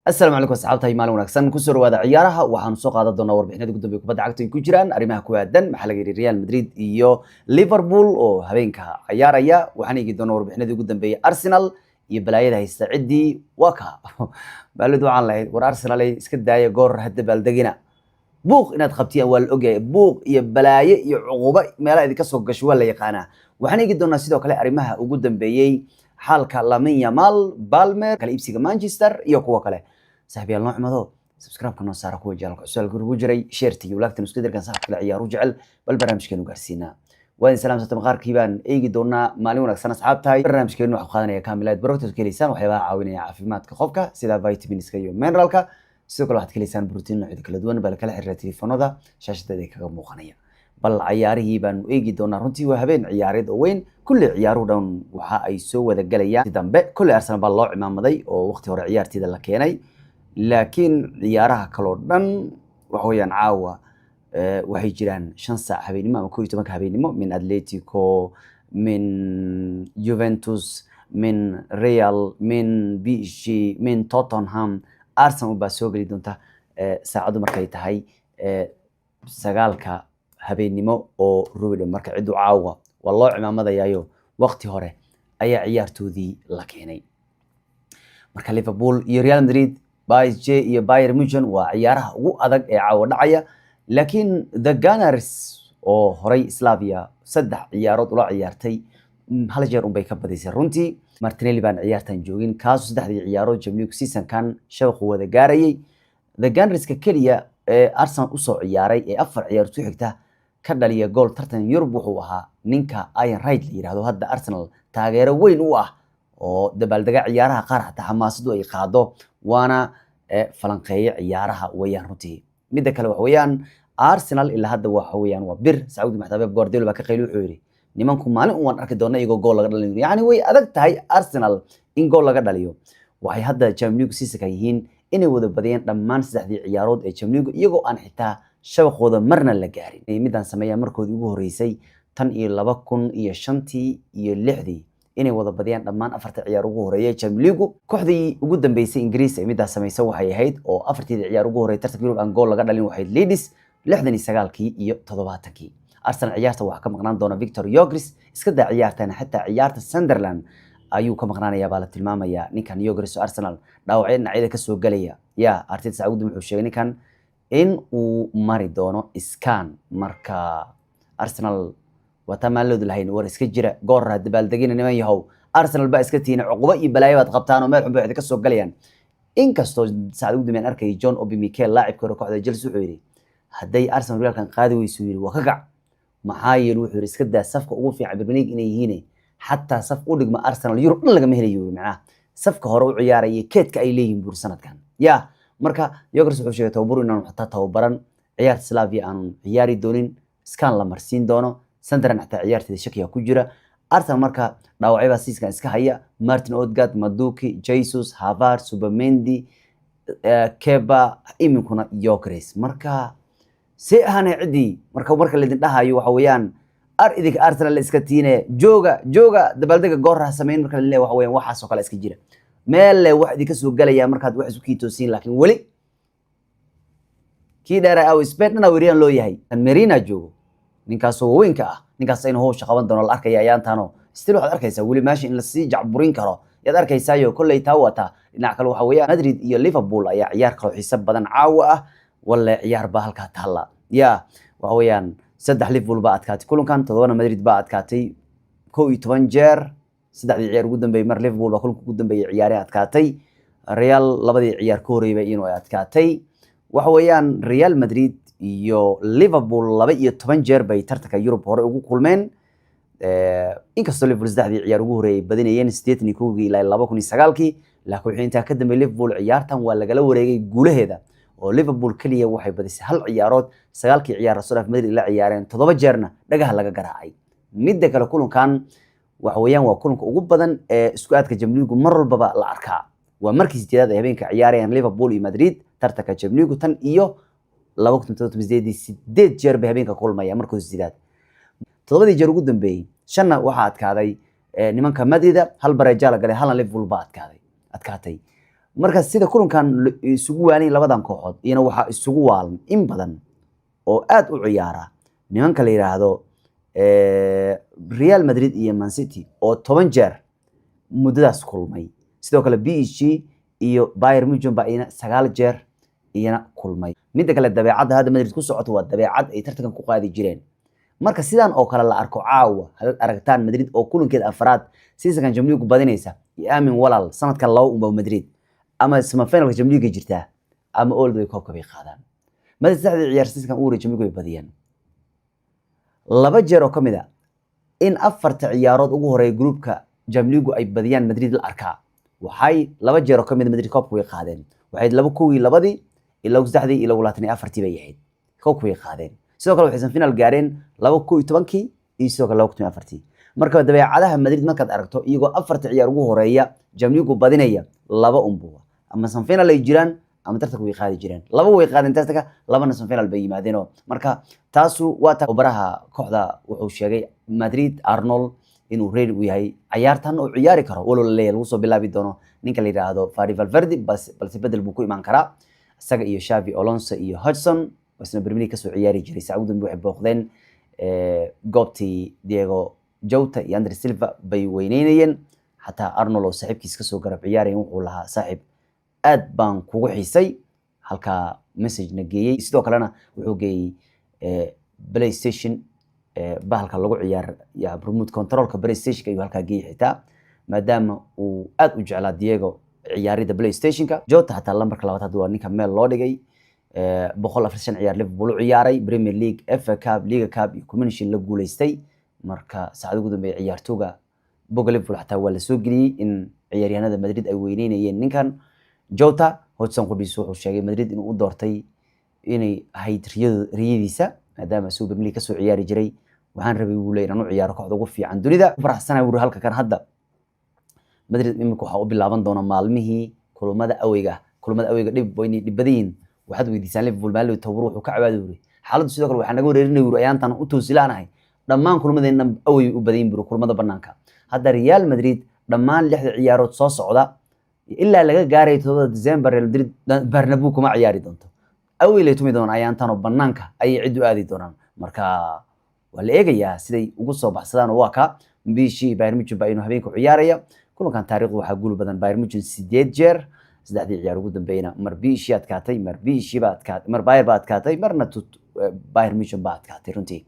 Asalaamu calaykum asxaabtahay, maalin wanaagsan, kusoo dhawaada ciyaaraha. Waxaanu soo qaadan doonaa warbixinada ugu dambeeya kubadda cagta ay ku jiraan arrimaha ku aadan maxaa laga yidhi Real Madrid iyo Liverpool oo habeenka ciyaaraya. Waxaan eegi doonaa warbixinadii ugu dambeeyay Arsenal iyo balaayada haysta ciddii waa ka maalid. Waxaan lahayd, war Arsenal ay iska daaya, goor hadda baaldegina, buuq inaad qabtiyaan waa la ogyahay, buuq iyo balaaye iyo cuqubo meelaha idinka soo gasho waa la yaqaanaa. Waxaan eegi doonaa sidoo kale arrimaha ugu dambeeyey xaalka Lamine Yamal, Palmer, kala iibsiga Manchester iyo kuwa kale. Saaxiibayaal, noo xumado, subscribe-ka noo saara, kuwa jaalka cusub ugu jiray, share-ta iyo like-tan isku dirkan saaxiibka kale ciyaaru jecel bal barnaamijkeenu gaarsiinaa. Waa idin salaam sata maqaarkii baan eegi doonaa. Maalin wanaagsan asxaabtahay. Barnaamijkeenu waxuu qaadanaya Kamilaad Broctos, ka heleysaan waxyaabaha caawinaya caafimaadka qofka sida vitaminska iyo mineralka. Sidoo kale waxaad ka heleysaan protein noocyada kala duwan. Bal kala xiriira telefoonada shaashadeeda kaga muuqanaya. Bal ciyaarihii baanu eegi doonaa. Runtii waa habeen ciyaareed oo weyn. Kulli ciyaaruhu dhan waxa ay soo wada galayaan dambe. Kulli Arsenal baa loo cimaamaday oo waqti hore ciyaarteeda la keenay, laakiin ciyaaraha kaloo dhan waxa weeyaan caawa waxay jiraan 5 saac habeenimo ama 11-ka habeenimo, min Atletico, min Juventus, min Real, min PSG, min Tottenham. Arsenal baa soo geli doonta saacaddu markay tahay 9-ka habeenimo oo rubidhe. Marka ciddu caawa waa loo cimaamadayayo, waqti hore ayaa ciyaartoodii la keenay. Marka Liverpool iyo Real Madrid, PSG iyo Bayern Munchen waa ciyaaraha ugu adag ee caawa dhacaya. Laakiin the Gunners oo horay Slavia saddex ciyaarood ula ciyaartay, hal jeer unbay ka badisay. Runtii Martinelli baan ciyaartan joogin, kaasoo saddexdii ciyaarood Champions League seasonkan shabaqu wada gaarayay. The Gunnerska keliya ee Arsenal usoo ciyaaray ee afar ciyaar isku xigta ka dhaliya gool tartan Yurub wuxuu ahaa ninka Ian Wright la yiraahdo, hadda Arsenal taageero weyn u ah oo dabaaldega ciyaaraha qaar, xataa xamaasadu ay qaado, waana falanqeeye ciyaaraha weeyaan. Runtii midda kale waxa weeyaan Arsenal ilaa hadda waxa weeyaan waa bir Sacuudi maxtaa. Pep Guardiola baa ka qayli, wuxuu yidhi nimanku maalin un waan arki doona iyagoo gool laga dhalinayo. Yacni way adag tahay Arsenal in gool laga dhaliyo. Waxay hadda Champions League seasonka yihiin inay wada badiyeen dhammaan saddexdii ciyaarood ee Champions League, iyagoo aan xitaa shabaqooda marna la gaarin. Midaan sameeyaan markoodii ugu horeysay tan iyo 2005-tii iyo 6-dii, inay wada badiyaan dhammaan afarta ciyaar ugu horeeya Champions League. Kooxdii ugu dambeysay Ingiriis ee midaas samaysa waxay ahayd oo afarteedii ciyaar ugu horeeyay tartanka Yurub aan gool laga dhalin waxay Leeds 69-kii iyo 70-kii. Arsenal ciyaarta waxaa ka maqnaan doona Victor Gyökeres. Iska daa ciyaartana, xitaa ciyaarta Sunderland ayuu ka maqnaanayaa baa la tilmaamayaa ninkan Gyökeres oo Arsenal dhaawacyo dhinacyada kasoo galaya. Ya Arteta Sacuudi wuxuu sheegay ninkan in uu mari doono scan. Marka Arsenal waa taa maaloodu lahayn, war iska jira, goor dabaaldegina niman yahow, Arsenal baa iska tihiin, cuqubo iyo balaayo baad qabtaan oo meel xun bay idinka soo galayaan. Inkastoo saacad ugu dambeyn arkayay John Obi Mikel, laacibka hore kooxda Chelsea, wuxuu yidhi hadday Arsenal horyaalkan qaadi weyso, yidhi waa ka kac. Maxaa yeele, wuxuu yidhi iska daa safka ugu fiican Premier League inay yihiin, xataa saf u dhigma Arsenal Yurub dhan lagama helayo, yidhi macnaha safka hore u ciyaaraya keedka ay leeyihiin buur sanadkan. Ya marka Gyökeres wuxuu sheegay tababaru inaanu xataa tababaran ciyaarta Slavia aanu ciyaari doonin, scan la marsiin doono. Sunderland xataa ciyaarteeda shakiya ku jira Arsenal. Marka dhaawacyo baa siiskan iska haya: Martin Odegaard, Madueke, Jesus, Havertz, Zubimendi, Kepa, iminkuna Gyökeres. Marka see ahaanay ciddii marka laydin dhahayo waxa weeyaan ar idinka Arsenal la iska tiine, jooga jooga, dabaaldega goor ha sameyn. Marka la leeyahay waxa weeyaan waxaas oo kale iska jira, meel le wax idinka soo galaya markaad wax isu kiitoosiin. Laakiin weli kii dheera aw Spain dhana weeriyaan loo yahay kan Merino joogo, ninkaasoo waaweynka ah, ninkaas inuu hawsha qaban doono la arkaya ayaantaano. Still waxaad arkaysaa weli meesha in lasii jacburin karo yaad arkaysaayo kolley taa wataa. Dhinac kale waxa weeyaan Madrid iyo Liverpool ayaa ciyaar kaloo xiiso badan caawa ah. Walle ciyaar baa halkaa taalla. Ya waxa weeyaan saddex Liverpool baa adkaatay kulankan, toddobana Madrid baa adkaatay. 11 jeer saddexdii ciyaar ugu dambeeyey mar Liverpool baa kulanka ugu dambeeyey ciyaarey adkaatay. Real labadii ciyaar ka horreeyay inuu ay adkaatay. Waxa weeyaan Real Madrid iyo Liverpool 12 jeer bay tartanka Yurub hore ugu kulmeen. Inkastoo Liverpool saddexdii ciyaar ugu horreeyay badinayeen 81-kii ilaa 2009-kii, laakiin wixii intaa ka dambeeyay Liverpool ciyaartan waa lagala wareegay guulaheeda, oo Liverpool keliya waxay badisay hal ciyaarood sagaalkii ciyaar soo dhaaf Madrid la ciyaareen, toddoba jeerna dhagaha laga garaacay. Midda kale, kulankan waxa weeyaan waa kulanka ugu badan ee isku aadka Champions League mar walbaba la arkaa. Waa markii sideedaad ay habeenka ciyaarayaan Liverpool iyo Madrid tartanka Champions League. Tan iyo 2018, sideed jeer bay habeenka kulmayaan markooda sideedaad. Toddobadii jeer ugu dambeeyey shanna waxaa adkaaday nimanka Madrida, hal bareeja la galay, halna Liverpool baa adkaatay. Marka sida kulankan isugu waalan labadan kooxood, iyana waxaa isugu waalan in badan oo aad u ciyaara nimanka la yiraahdo Real Madrid iyo Man City oo 10 jeer muddadaas kulmay. Sidoo kale PSG iyo Bayern Munich baa iyana 9 jeer iyana kulmay. Midda kale, dabeecadda hadda Madrid ku socoto waa dabeecad ay tartankan ku qaadi jireen. Marka sidaan oo kale la arko caawa, hadaad aragtaan Madrid oo kulankeeda afraad seasonkan Champions League badinaysa, iyo aamin walaal, sanadkan laba unba Madrid ama semifinalka Champions League jirtaa ama all the way koobka bay qaadaan. Madrid saddexdii ciyaar seasonkan ugu horreeyay Champions League bay badiyeen laba jeer oo kamid a. In afarta ciyaarood ugu horeeya groupka Champions League ay badiyaan Madrid la arkaa, waxay laba jeer oo kamid a Madrid koobka way qaadeen. Waxay laba kowii labadii iyo laba saddexdii iyo laba 24-tii bay ahayd, koobka way qaadeen. Sidoo kale waxay semifinal gaareen 2011-kii iyo sidoo kale 2014-tii. Marka dabeecadaha Madrid markaad aragto, iyagoo afarta ciyaar ugu horeeya Champions League badinaya, laba unbuwa ama semifinal ay jiraan ama tartanka way qaadi jireen. Laba way qaadeen tartanka, labana semifinal bay yimaadeen. Marka taasu waa ta. Baraha kooxda wuxuu sheegay Madrid Arnold inuu ready u yahay ciyaartan uu ciyaari karo, walow la leeyahay lagu soo bilaabi doono ninka la yiraahdo Fede Valverde, balse bedel buu ku imaan karaa. Isaga iyo Xabi Alonso iyo Hudson oo isna Premier League kasoo ciyaari jiray, saacad dambe waxay booqdeen goobtii Diego Jota iyo Andre Silva bay weyneynayeen. Xataa Arnold oo saaxiibkiis kasoo garab ciyaaraya wuxuu lahaa, "Saaxiib, aad baan kugu xiisay." Halkaa message-na geeyey. Sidoo kalena wuxuu geeyey PlayStation, bahalka lagu ciyaar ya remote controlka PlayStationka ayuu halkaa geeyey, xitaa maadaama uu aad u jeclaa Diego ciyaarida PlayStationka. Jota xataa lambarka labaad hadda waa ninka meel loo dhigay. 145 ciyaar Liverpool u ciyaaray, Premier League, FA Cup, Liga Cup iyo Community la guuleystay. Marka saacad ugu dambeeyay ciyaartooga boga Liverpool xataa waa la soo geliyey in ciyaaryahanada Madrid ay weyneynayeen ninkan Jota. Hodgson qudhiisu wuxuu sheegay Madrid inuu u doortay inay ahayd riyadiisa, maadaama Super League kasoo ciyaari jiray. "Waxaan rabay," buu leeyahay, "inaan u ciyaaro kooxda ugu fiican dunida. Faraxsanahay," buu halka kan. Hadda Madrid imika waxaa u bilaaban doona maalmihii kulamada aweyga. Kulamada aweyga dhib waynay dhib badan yihiin. Waxaad weydiisaan Liverpool maalin tababar wuxuu ka cabaadi wuri xaaladdu. Sidoo kale waxaa naga wareerinay wuri ayaantan u toosilaanahay dhammaan kulamadeena awey u badan yihiin buri, kulamada banaanka. Hadda Real Madrid dhammaan lixda ciyaarood soo socda ilaa laga gaarayo 7 December, Real Madrid Bernabeu kuma ciyaari doonto. Awey lay tumi doonaan ayaantan oo banaanka ayay cid u aadi doonaan. Marka waa la eegayaa siday ugu soo baxsadaan. Oo waa ka bishii Bayern Munich baa inuu habeenku ciyaaraya kulankan. Taariikhdu waxaa guul badan Bayern Munich 8 jeer. Saddexdii ciyaar ugu dambeeyna mar bishii adkaatay, mar bishii baa adkaatay, mar Bayern baa adkaatay, marna Bayern Munich baa adkaatay. Runtii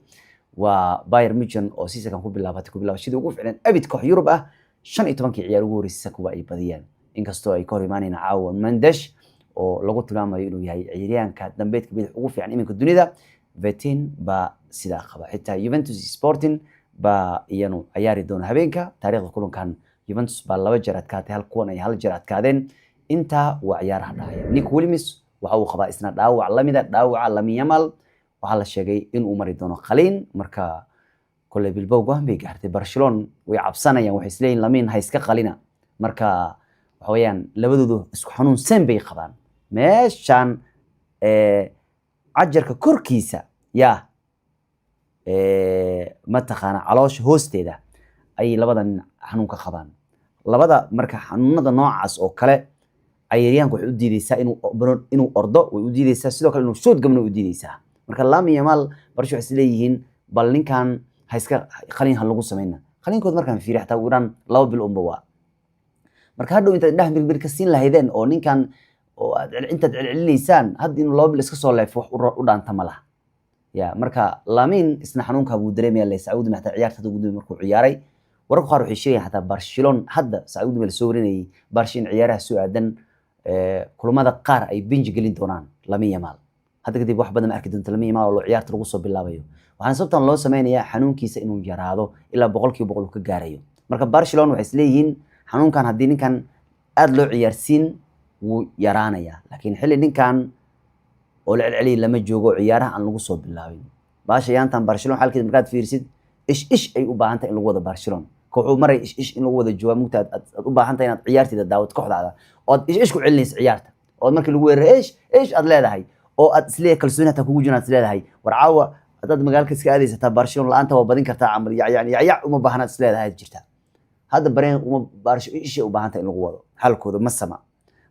waa Bayern Munich oo seasonkan ku bilaabatay ku bilaabashadii ugu fiicneen abid koox Yurub ah. 15-kii ciyaar ugu horreysay seasonka waa ay badiyeen, inkastoo ay ka hor imaanayaan caawa Mendes oo lagu tilmaamayo inuu yahay ciyaaryahanka dambeedka bidix ugu fiican iminka dunida. Vetin baa sidaa qaba. Xitaa Juventus Sporting baa iyanu ciyaari doona habeenka. Taariikhda kulankan Juventus baa laba jeer adkaatay, hal kuwan ay hal jeer adkaadeen. Intaa waa ciyaaraha dhacaya. Nick Williams waxa uu qabaa isna dhaawac lamida dhaawaca Lamine Yamal. Waxaa la sheegay inuu mari doono qaliin. Marka kolley Bilbao go'aan bay gaartay. Barcelona way cabsanayaan, waxay isleeyihin Lamine ha iska qalina. Marka waxa weeyaan labadoodu isku xanuunseen bay qabaan meeshan cajarka korkiisa yaa mataqaana caloosha hoosteeda ayay labada nin xanuun ka qabaan labada. Marka xanuunada noocaas oo kale cayaaryahanka waxay u diideysaa inuu ordo way u diideysaa, sidoo kale inuu shoot gabna u diideysaa. Marka Lamine Yamal Barca waxay isleeyihiin bal ninkan ha iska qaliin ha lagu samayna. Qaliinkood markaan fiiriyo xataa ugu yaraan 2 bil unba waa. Marka hadhow intaad indhaha mirbir ka siin lahaydeen oo ninkan oo aad intaad celcelinaysaan, hadda inuu 2 bil iska soo leefo wax u dhaanta ma laha ya. Marka Lamine isna xanuunka buu dareemaya le. Sacuudi xataa ciyaarta hadda ugu dambe markuu ciyaaray, wararka qaar waxay sheegayaan xataa Barcelona hadda Sacuudi baa lasoo warinayay Barca in ciyaaraha soo aadan kulamada qaar ay bench gelin doonaan Lamine Yamal. Hadda kadib wax badan ma arki doonto Lamine Yamal oo loo ciyaarta lagu soo bilaabayo. Waxaana sababtan loo sameynayaa xanuunkiisa inuu yaraado ilaa 100% uu ka gaarayo. Marka Barcelona waxay isleeyihiin xanuunkan haddii ninkan aad loo ciyaarsiin wuu yaraanayaa, laakiin xilli ninkan oo la celceliyay lama joogo, ciyaaraha aan lagu soo bilaabin. Baasha yaantan Barcelona xalkeeda markaad fiirisid, ish ish ay u baahan tahay in lagu wado. Barcelona kooxuu maray ish ish in lagu wada jooga mugta aad u baahan tahay inaad ciyaarteeda daawad kooxdaada oo aad ish ish ku celinaysa ciyaarta, oo markii lagu weeraray ish ish aad leedahay, oo aad isleeyahay kalsooni hataa kugu jiraan, aad isleedahay war caawa haddaad magaalka iska aadaysa hataa Barcelona la'aanta waa badin kartaa camal, yani yacyac uma baahna aad isleedahay aad jirtaa. Hadda bareen uma Barcelona ishay u baahan tahay in lagu wado, xalkooda ma sama.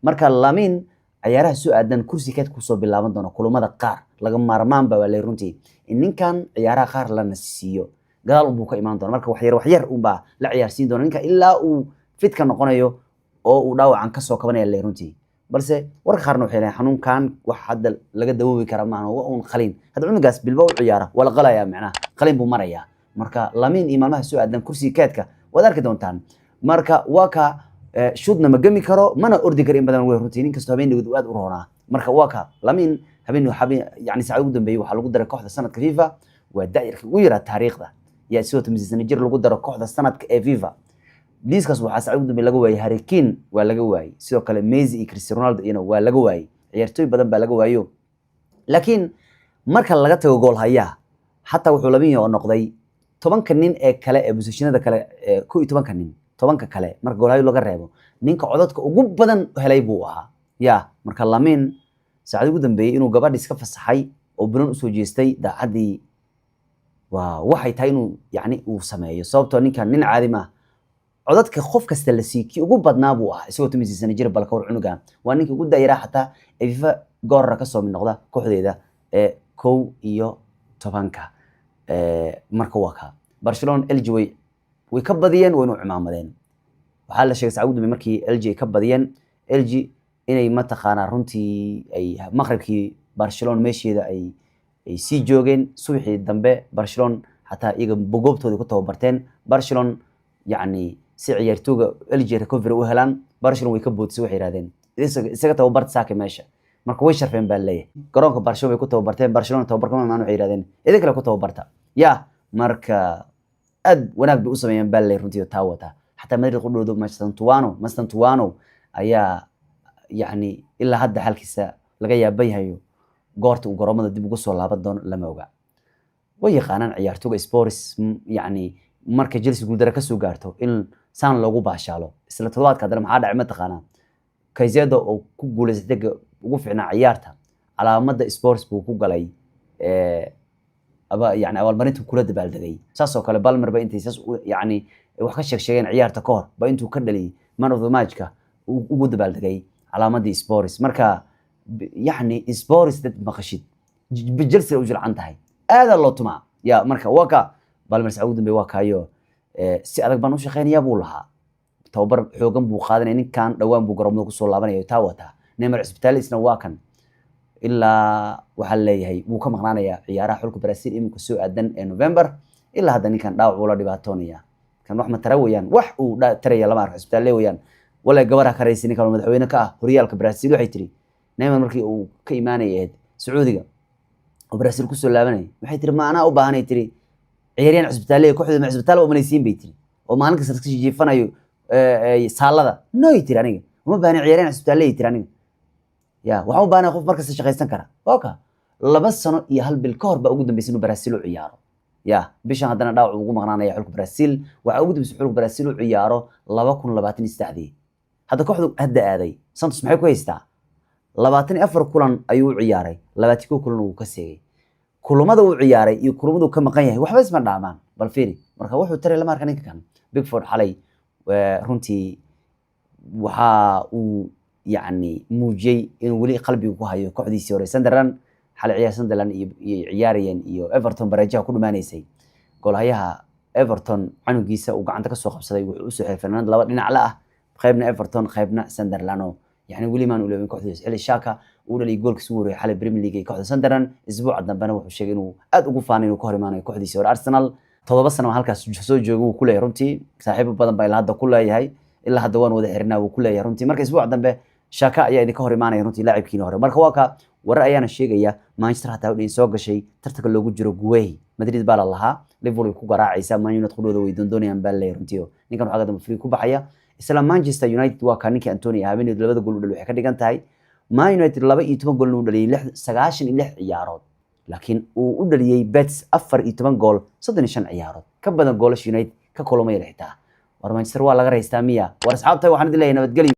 Marka Lamine ciyaaraha soo aadan kursi keed kusoo bilaaban doona kulamada qaar, laga maarmaan ba waa leeyahay runtii in ninkan ciyaaraha qaar la nasiiyo, gadaal unbuu ka imaan doona. Marka waxyar waxyar unbaa la ciyaarsiin doona ninka ilaa uu fitka noqonayo oo uu dhaawacan kasoo kabanaya leeyahay runtii. Balse warka qaarna waxay leeyihin xanuunkan wax hadda laga dawoobi kara maaha, waa uun qaliin. Hadda cunugaas Bilbao u ciyaara waa la qalayaa, macnaha qaliin buu marayaa. Marka Lamine iyo maalmaha soo aadan kursiga keedka waad arki doontaan. Marka waa ka shootna ma gami karo, mana ordi karo in badan wey runtii, nin kastoo habeen dhawed aad u roonaa. Marka waa ka Lamine habeen habeen, yani saacad ugu dambeeyay waxaa lagu daray kooxda sanadka FIFA. Waa da'yarka ugu yaraa taariikhda yaa sidoo 10 sano jir lagu daro kooxda sanadka ee FIFA. Liiskaas waxaa saacad ugu dambeeyay laga waayay Harry Kane, waa laga waayay. Sidoo kale Messi iyo Cristiano Ronaldo iyana waa laga waayay. Ciyaartooy badan baa laga waayo. Laakiin marka laga tago gool hayaa, xataa wuxuu Lamine oo noqday 10-ka nin ee kale ee positionada kale, 11-ka nin, 10-ka kale marka goolhayo laga reebo, ninka codadka ugu badan helay buu ahaa ya. Marka Lamine saacad ugu dambeeyay inuu gabadh iska fasaxay oo bunan usoo jeestay daacaddii waa waxay tahay inuu yani uu sameeyo, sababtoo ninkan nin caadi maaha. Codadka qof kasta la siiyey kii ugu badnaa buu ahaa isagoo 18 sano jir. Balka war cunugan waa ninkii ugu daayiraa xataa ee FIFA goorara kasoo mid noqda kooxdeeda ee 11-ka. Marka waa kaa Barcelona Elche way ka badiyeen, wayna u cimaamadeen. Waxaa la sheegay saacad ugu dambeeyay markii Elche ay ka badiyeen Elche inay mataqaanaa runtii ay maqribkii Barcelona meesheeda ay sii joogeen. Subaxii dambe Barcelona xataa iyaga goobtoodii ku tababarteen Barcelona, yacni si ciyaartooyga Elche recovery u helaan. Barcelona way ka boodisay, waxay yidhahdeen isaga tababarta saaka meesha. Marka way sharfeen baa leeyahay, garoonka Barcelona bay ku tababarteen. Barcelona tababarka ma imaan, waxay yidhahdeen idin kale ku tababarta ya. Marka aad wanaag bay u sameeyeen baa leeyahay runtii. Taa wata xataa Madrid qudhoodu Mastantuano ayaa yacni ilaa hadda xalkiisa laga yaaban yahayo, goorta uu garoomada dib ugu soo laaban doono lama oga. Way yaqaanaan ciyaartooyga Spurs, yacni marka Chelsea guuldaro kasoo gaarto in saan loogu baashaalo. Isla toddobaadka haddana maxaa dhacay mataqaanaa? Caicedo oo ku guuleystay ugu fiicnaa ciyaarta, calaamadda Spurs buu ku galay aba yani abaalmarinta kula dabaaldegay. Saas oo kale Palmer ba intay saas yani wax ka sheeg sheegeen ciyaarta ka hor ba intuu ka dhaliyay man of the matchka ugu dabaaldegay calaamadii Spurs. Marka yacni Spurs dad maqashid Chelsea u jilcan tahay, aadaa loo tumaa ya. Marka waa ka Palmer sac ugu dambeey waa kaayo si adag baan u shaqeynayaa buu lahaa, tababar xoogan buu qaadanaya ninkan, dhowaan buu garoomada kusoo laabanaya. Taa wataa Neymar cisbitaalisna waa kan, ilaa waxaa leeyahay wuu ka maqnaanayaa ciyaaraha xulka Brazil iminka soo aadan ee November. Ilaa hadda ninkan dhaawac buu la dhibaatoonaya. Kan wax matara weeyaan, wax uu taraya lama arko, cisbitaalle weeyaan. Walaa gabadha karaysa ninkan oo madaxweyne ka ah horyaalka Brazil waxay tiri Neymar markii uu ka imaanaya ahayd Sacuudiga oo Brazil kusoo laabanayay, waxay tiri ma anaa u baahanay tiri ciyaaryahan cisbitaalle, kooxdooda ma cisbitaal umalaysiin bay tiri oo maalin kasta iska jiifanayo saalada noy tiri, aniga uma baahna ciyaaryahan cisbitaalle tiri, aniga ya waxaan u baahnay qof markasta shaqaysan kara. Waa ka 2 sano iyo 1 bil ka hor baa ugu dambeysay inuu Brazil u ciyaaro ya. Bishan haddana dhaawac ugu maqnaanaya xulka Brazil. Waxaa ugu dambeysay xulka Brazil u ciyaaro 2023-dii. Hadda kooxdu hadda aaday Santos maxay ku haystaa? 24 kulan ayuu u ciyaaray, 21 kulan uu ka seegay. Kulamada uu ciyaaray iyo kulamada uu ka maqan yahay waxba isma dhaamaan, bal fiiri. Marka wuxuu taray lama arka ninka kan. Pickford xalay runtii waxa uu yacni muujiyey inuu weli qalbiga ku hayo kooxdiisii hore Sunderland. Xalay ciyaar Sunderland iyo ciyaarayeen iyo Everton bareejaha ku dhumaanaysay, goolhayaha Everton canugiisa uu gacanta kasoo qabsaday wuxuu usoo xiray fanaanad laba dhinac la ah, qaybna Everton, qaybna Sunderland, oo yani weli maan uleebin kooxdiisa. Xilli Xhaka uu dhaliyay goolkiisa ugu horreeyay xalay Premier League ee kooxda Sunderland. Isbuuca dambena wuxuu sheegay inuu aad ugu faanay inuu ka hor imaanayo kooxdiisii hore Arsenal. 7 sano halkaas soo jooga wuu ku leeyahay runtii, saaxiibo badan baa ilaa hadda ku leeyahay, ilaa hadda waan wada xirnaa wuu ku leeyahay runtii. Marka isbuuca dambe Xhaka ayaa idinka hor imaanaya runtii, laacibkiina hore. Marka waa ka warar ayaana sheegaya Manchester hataa in soo gashay tartanka loogu jiro Guehi. Madrid baa la lahaa, Liverpool way ku garaacaysaa, Man United qudhooda way doondoonayaan baa leeyahay runtii. Ninkan waxaa dambe free ku baxaya. Isla Manchester United waa ka ninkii Antony habeeneed labada gool u dhaliyay. Waxay ka dhigan tahay Man United 12 gool uu dhaliyay 96 ciyaarood, laakiin uu u dhaliyay Betis 14 gool 35 ciyaarood, ka badan goolasha United ka kulmay xitaa. War Manchester waa laga raystaa miya? War asxaabta, waxaan idin leeyahay nabadgelyo.